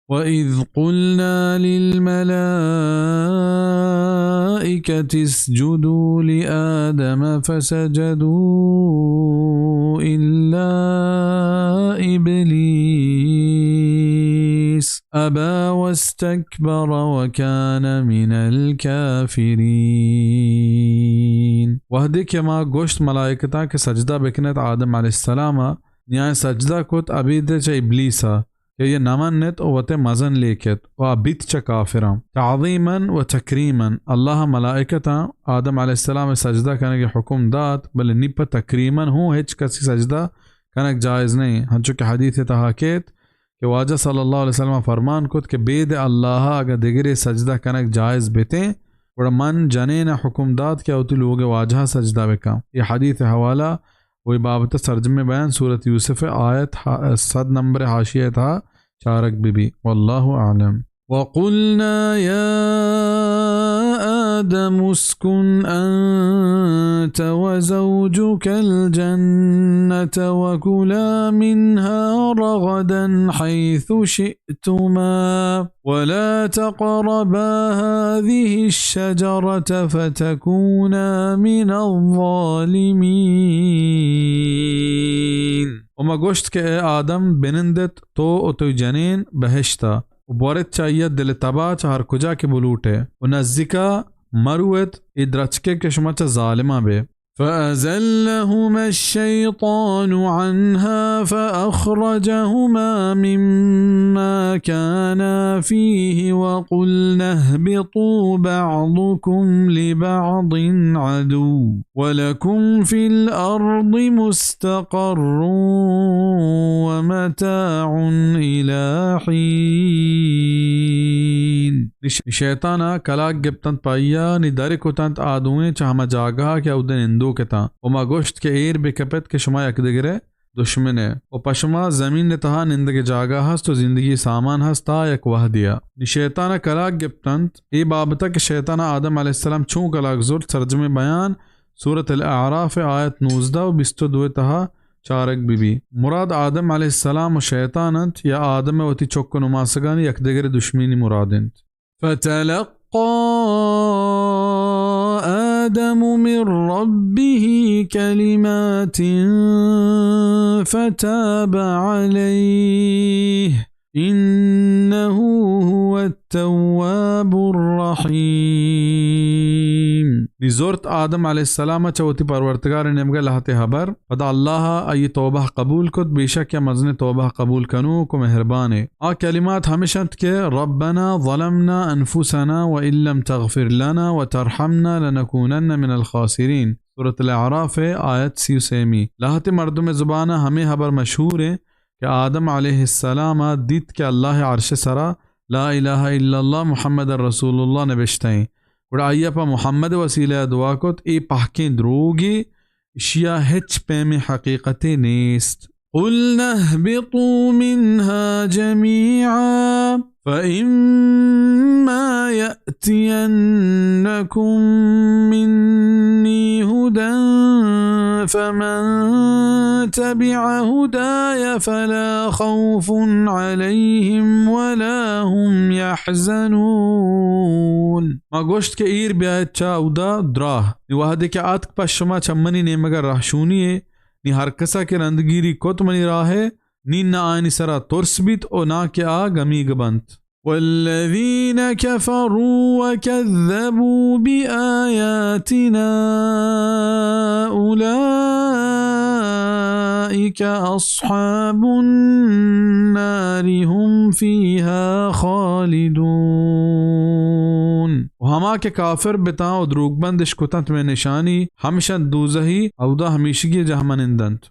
وإذ قلنا للملائكة اسجدوا لآدم فسجدوا إلا إبليس أبى واستكبر وكان من الكافرين۔ وہدے کہ ما گوشت ملائکتاں کہ سجدہ بکنت آدم علیہ السلام ءَ، نیاں سجدہ کت ابید چہ ابلیس ءَ کہ یہ نہ منت و وتے مزن لیکت و ابیت چہ کافراں۔ تعظیما و تکریما اللہ ملائکتاں آدم علیہ السلام سجدہ کنگ حکم دات، بلے نی پہ تکریما ہوں ہچ کسی سجدہ کنگ جائز نہیں، ہنچو کہ حدیث تہا کیت کہ واجہ صلی اللہ علیہ وسلم فرمان کت کہ بید اللہ اگہ دگرے سجدہ کنگ جائز بتیں، گڑا من جنین حکم دات کہ اوتی لوگ واجہ سجدہ بکن۔ یہ حدیث حوالہ وہی بابت سرجم بیان سورت یوسف آیت ہا-، صد نمبر حاشیہ تہا چارگ بہ بی۔ واللہ اعلم۔ وقلنا يا آدم اسكن أنت وزوجك الجنة وكلا منها رغدا حيث شئتما ولا تقربا هذه الشجرة فتكونا من الظالمين۔ و ما گوشت کہ اے آدم، بنندت تو و توی جنین بہشتا و بورت چہ آئیا دل تبا چہ ہر کجا کہ بلوٹے و نزیکا مروت اے درچکے کہ شما چہ ظالماں بے۔ فأزلهما الشيطان عنها فأخرجهما مما كانا فيه وقلنا اهبطوا بعضكم لبعض عدو ولكم في الأرض مستقر ومتاع إلى حين۔ نی ش-، شیطانا کلاگ گپتنت پہ آئیا، نی در کتنت آ دوئیں چہ ہما جاگہا کہ اودے نندوک اتاں۔ و ما گوشت کہ ایر بکپت کہ شما یک دگرے دشمنے و پہ شما زمین تہا نندگ جاگہ ہست و زندگی سامان ہست تا یک وہدیا۔ نی شیطانا کلاگ گپتنت، اے بابتا کہ شیطانا آدم علیہ السلام چون کلاگ زرت، سرجم بیان سورت الاعراف آیت نوزدہ و بیست و دو تہا چارگ بہ بی۔ مراد آدم علیہ السلام و شیطان انت یا آدم وتی چک و نماسگانی یک دگرے دشمنی مراد انت۔ فتلقى آدم من ربه كلمات فتاب عليه إنه هو التواب الرحيم۔ نی زرت آدم علیہ السلام چہ وتی پرورتگار نیمگا لہتے ہبر، پدا اللہ آئی توبہ قبول کت، بے شک یا مزن توبہ قبول کنوک و مہربانے۔ آ کلمات ہمش انت کہ ربنا ظلمنا انفسنا وان لم تغفر لنا وترحمنا لنكونن من الخاسرين۔ سورۃ الاعراف آیت سی و سیمی۔ لہتے مردم زبانا ہمے ہبر مشہور انت کہ آدم علیہ السلام ء دیت کہ اللہ ء عرش ء سرا لا الہ الا اللہ محمد رسول اللہ نبشتہ ایں۔ گڑا آئی ء پہ محمد ء وسیلہ ء دعا کت، اے پہکیں دروگے، اشی ء ہچ پیمیں حقیقتے نیست۔ قلنا اهبطوا منها جميعا فإما يأتينكم مني هدى فمن تبع هداي فلا خوف عليهم ولا هم يحزنون۔ ما گوشت کہ ایر بیایت چہ اودا دراہ۔ نی وہدے کہ آتک پہ شما چہ منی نیمگ ء رہشونی یے، نی ہر کسا کہ رندگیری کت منی راہ ء، نی نہ آیانی سرا ترس بیت و نہ کہ آ گمیگ بنت۔ والذين كفروا وكذبوا بآياتنا أولئك أصحاب النار هم فيها خالدون۔ و ہما کہ کافر بتاں و دروگبند اش کتنت مئے نشانی، ہمشنت دوزہی، اودا ہمیشگی جہمنند انت۔